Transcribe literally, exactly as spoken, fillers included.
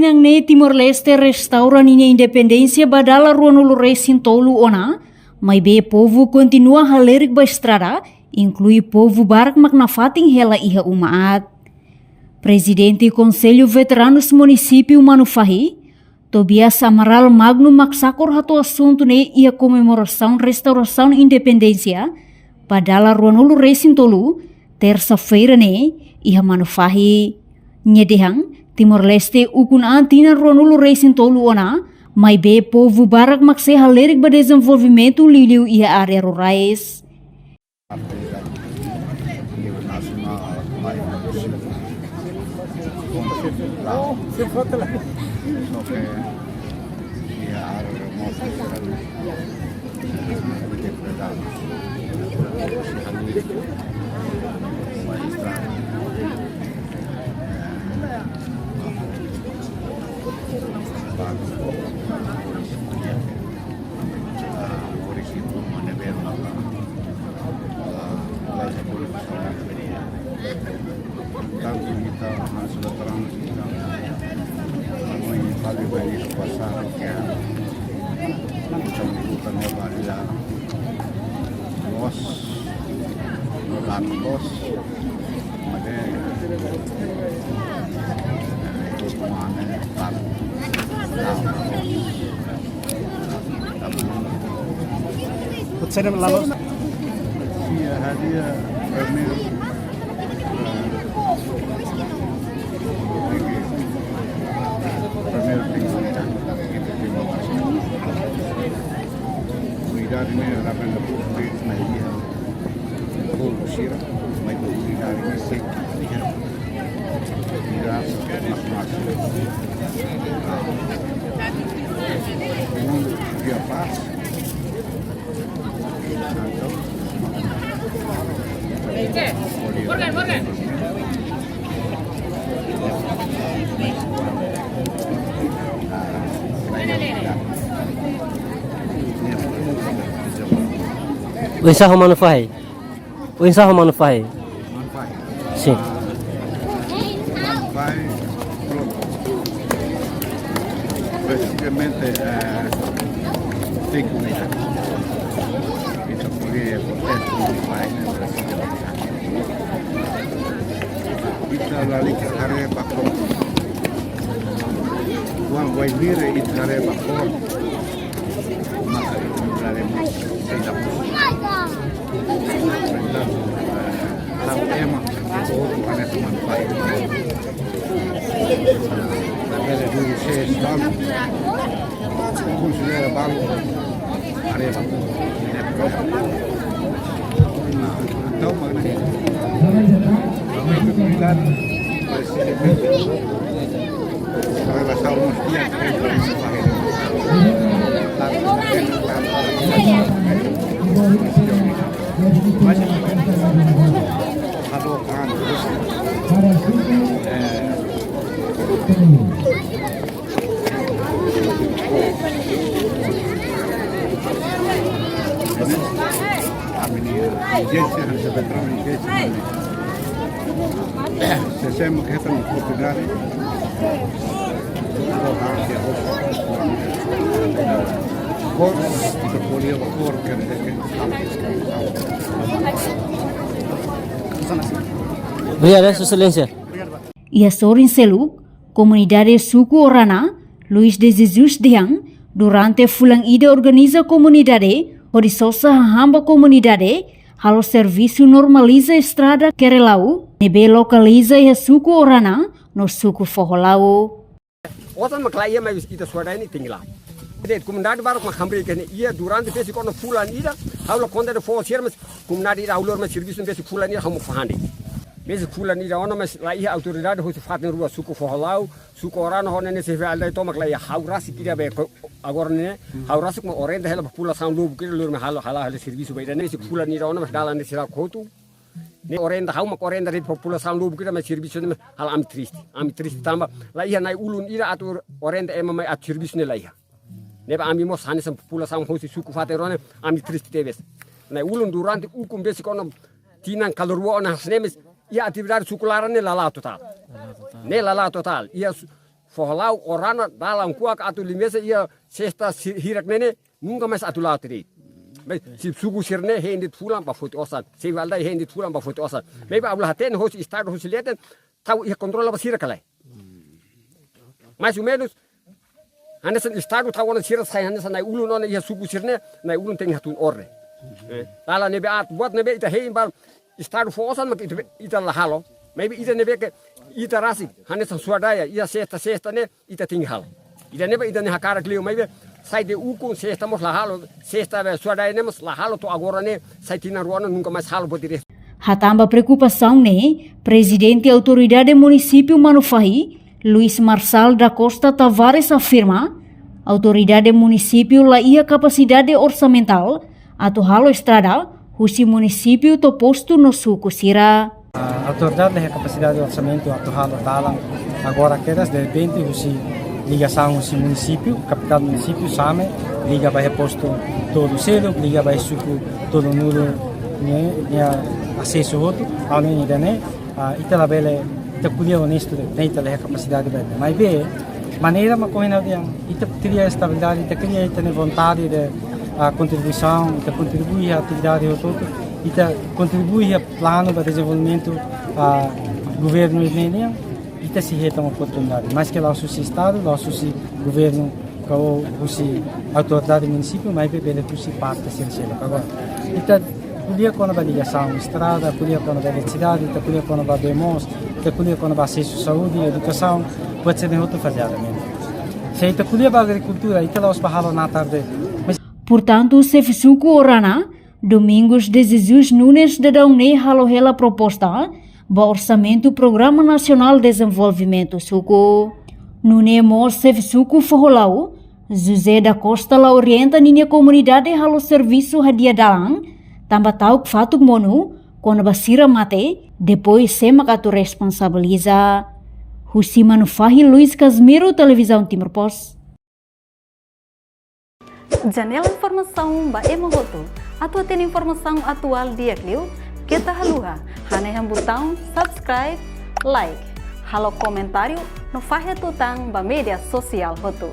Ne'e Timor-Leste restaura ninia independénsia ba dala ruanulu-resin-tolu ona, maibé povu kontinua halerik ba estrada, inklui povu barak mak nafatin hela iha uma aat. Prezidente Konsellu Veteranus Munisípiu Manufahi, Tobias Amaral Magno mak sakor hato'o asuntu ne'e iha komemorasaun restaurasaun independénsia ba dala ruanulu-resin-tolu, tersa-feira ne'e, iha Manufahi. Nia dehan, Timor-Leste ukun an tinan ruanulu-resin-tolu ona, maibé povu barak mak sei halerik ba dezenvolvimentu liuliu iha área rurais. Tantu ita, ah, sudah terang kita, anu, ini kali banyak pasar, ya. Ita bukan ya, balik ya. Los, no dan los, made, itu mana, tan, tan, los. Você não, lá, não? Sim, a Radia, primeiro, primeiro tem que, cuidar, né, na frente do povo, na ilha. Bom, Sira, mas cuidar, né, sei. Cuidar, mas, mas, ah, mundo de paz. Oinsá ho Manufahi? Oinsá ho Manufahi? Manufahi. Sim. Manufahi, pronto. Basicamente, eh, tem comunidade. Ita poder proteger Manufahi, né? Ita lalika haree ba fora. Kuandu bá mira, ita haree ba fora. Entaun, Obrigadu, Sua Exelénsia. Iha sorin seluk, komunidade suku Orana, Luis de Jesus dehan, durante fulan ida organiza komunidade, hodi sosa hahán ba komunidade, halo servisu normaliza estrada Kerelau, ne'ebé lokaliza iha suku Orana, no suku Foholau. Osan mak la iha, maibé ita suadani tinggi la. Jadi komunidade baru mak hamriik ne'e iha durante besik ona fulan ida, ha'u la konta de'it fó sira, mas komunidade ida ha'u lori mai servisu besik fulan ida ha'u mak fó hande. Besik fulan ida ona mas la iha autoridade husi fatin rua, suku Foholau, suku Orana ho ne'e ne'e sefe aldeia tomak la iha, ha'u rasik ida be ko agora ne'e, ha'u rasik mak orienta hela populasaun lubuk ida lori mai halo, hala'o, hala'o servisu ba ida ne'e, besik fulan ida ona mas dalan ne'e sira kotu. Ne'e orienta ha'u mak orienta de'it populasaun lubuk ida mai servisu ne'e, halo ami triste. Ami triste tanba la iha na'i-ulun ida atu orienta ema mai atu servisu ne'e la iha. Ne'ebé ami mós hanesan populasaun husi suku fatin rua ne'e, ami triste tebes. Na'i-ulun durante ukun besik ona tinan ka rua ona hanesan ne'e mas iha atividade suku laran ne'e la la'o totál. Ne'e la la'o totál. Iha su-, Foho La'o, Orana, dalan kuak atu limesa iha sesta si-, hirak ne'e ne'e, nunka mais atu la'o tiha de'it. Maibé, xefe suku sira-ne'e hein de'it fulan ba foti osan. Xefe aldeia hein de'it fulan ba foti osan. Maibé ha'u la hatene hosi Estadu hosi leten, tau iha kontrola ba sira ka lae. Mais ou menus, hanesan Estadu tau ona sira sai hanesan na'i-ulun ona iha suku sira-ne'e, na'i-ulun tenke hatún orden. Eh, dalan ne'ebé aat, buat ne'ebé ita hein ba Estadu fó osan mak ita, ita la halo. Maibé ita ne'ebé ke ita rasik, hanesan swadaya, iha sesta, sesta ne'e, ita tenke halo. Ida-ne'e ba ita-nia hakarak liu, maibé sai de'it ukun sesta mós la halo, sesta be swadaya ne'e mós la halo to'o agora ne'e, sai tinan rua ona nunka mais halo buat ida. Hatán ba preokupasaun ne'e, Prezidente Autoridade Munisípiu Manufahi, Luis Marçal da Costa Tavares afirma, autoridade munisípiu la iha kapasidade orsamentál atu halo estrada husi munisípiu to'o postu no suku sira. Ah, autoridade la iha kapasidade orsamentu atu halo dalan agora kedas, derrepente husi ligasaun husi munisípiu, kapitál munisípiu, Same, liga ba iha postu tolu seluk, liga ba iha suku tolunulu ne'e, nia asesu hotu, ha'u hanoin ida-ne'e, ah, ita labele, ita ko'alia onestu de'it, ne'e ita la iha kapasidade ba ida. Maibé, maneira mak ohin ha'u dehan, ita kria estabilidade, ita kria ita-nia vontade de, ah, kontribuisaun, ita kontribui iha atividade hotu-hotu, ita kontribui iha planu ba dezenvolvimentu, ah, governu ne'e nian, ita sei hetan oportunidade. Maske la'ós husi Estadu, la'ós husi governu, ka husi autoridade munisípiu, maibé bele husi parte sira seluk. Agora, ita ko'alia kona-ba ligasaun estrada, ko'alia kona-ba eletrisidade, ita ko'alia kona-ba bee moos, ita ko'alia kona-ba asesu saúde, edukasaun, buat sira-ne'e hotu fazadamente. Se ita ko'alia ba agrikultura, ita la'ós ba halo natar de'it. Mas Portantu, xefe suku Orana, Domingos de Jesus Nunes daudaun ne'e halo hela proposta ba orsamentu Programa Nasionál Dezenvolvimentu Suku. Nune'e mós xefe suku Foho La'o, José da Costa la orienta ninia komunidade halo servisu hadi'a dalan, tanba ta'uk fatuk monu kona-ba sira mate, depois sé mak atu responsabiliza. Husi Manufahi, Luis Casimiro, Televizaun Timor Post. Janela informasaun ba ema hotu. Atu hatene informasaun atuál di'ak liu, keta haluha hanehan butaun subscribe, like, halo komentáriu no fahe tutan ba média sosiál hotu.